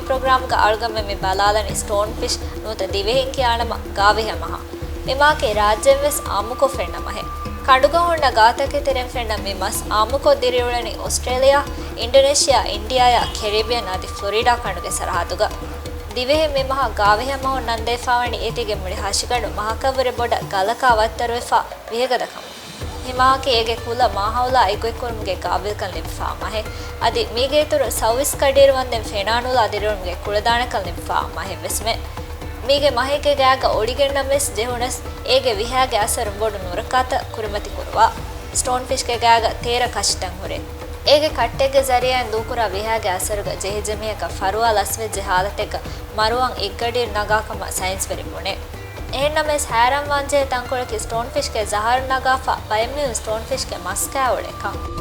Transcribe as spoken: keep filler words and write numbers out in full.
ޕްރޮގްރާމްގަ އަޅުގަނޑުމެން މި ބަލާލަނީ ސްޓޯންފިޝް ނުވަތަ ދިވެހިން ކިޔާނަމަ ގާވިހަ މަހާ. މި މަހަކީ ރާއްޖޭން ވެސް އާއްމުކޮށް ފެންނަ މަހެއް. ކަނޑުގަ ހުންނަ ގާތަކެތި ތެރެއިން ފެންނަ މި މަސް އާއްމުކޮށް ދިރިއުޅެނީ އޮސްޓްރޭލިޔާ، އިންޑޮނޭޝިޔާ، އިންޑިއާއާ ކެރިބިއަން އަދި ފްލޮރިޑާ ކަނޑުގެ ސަރަހައްދުގަ. ދިވެހިން މި މަހަށް ގާވިހަ މަހުން ނަންދެވިފާވަނީ އޭތީގެ މުޅި ހަށިގަނޑު މަހަކަށްވުރެ ބޮޑަށް ގަލަކާ ވައްތަރުވެފާ ވިހަގަދަ ކަމުން. މި މަހަކީ އޭގެ ކުލަ މާހައުލާ އިގޮތްކުރުމުގެ ގާބިލްކަން ލިބިފާ މަހެއް. އަދި މީގެ އިތުރުން ސައުވީސް ކަޑިއިރު ވަންދެން ފެނާނޫލާ ދިރިއުޅުމުގެ ކުޅަދާނަކަން ލިބިފާ މަހެއް ވެސްމެ. މީގެ މަހެއްގެ ގާގަ އޮޅިގެންނަމަވެސް ޖެހުނަސް، އޭގެ ވިހާގެ އަސަރު ބޮޑު ނުރައްކާތައް ކުރިމަތި ކުރުވާ. ސްޓޯންފިޝްގެ ގާގަ ތޭރަ ކަށިތައް ހުރޭ. އޭގެ ކައްޓެއްގެ ޒަރީއާއިން ދޫކުރާ ވިހާގެ އަސަރުގަ ޖެހިޖެ މީހަކަށް ފަރުވާ ލަސްވެއްޖެ ހާލަތެއްގަ މަރުވާން އެއްގަޑިއިރު ނަގާ ކަމަށް ސައިންސްވެރިން ބުނޭ. އެހެންނަމަވެސް، ހައިރާންވާންޖެހޭ ތަންކޮޅަކީ ސްޓޯންފިޝްގެ ޒަހަރު ނަގާފަ ބައެއް މީހުން ސްޓޯންފިޝްގެ މަސް ކާ އުޅޭކަން.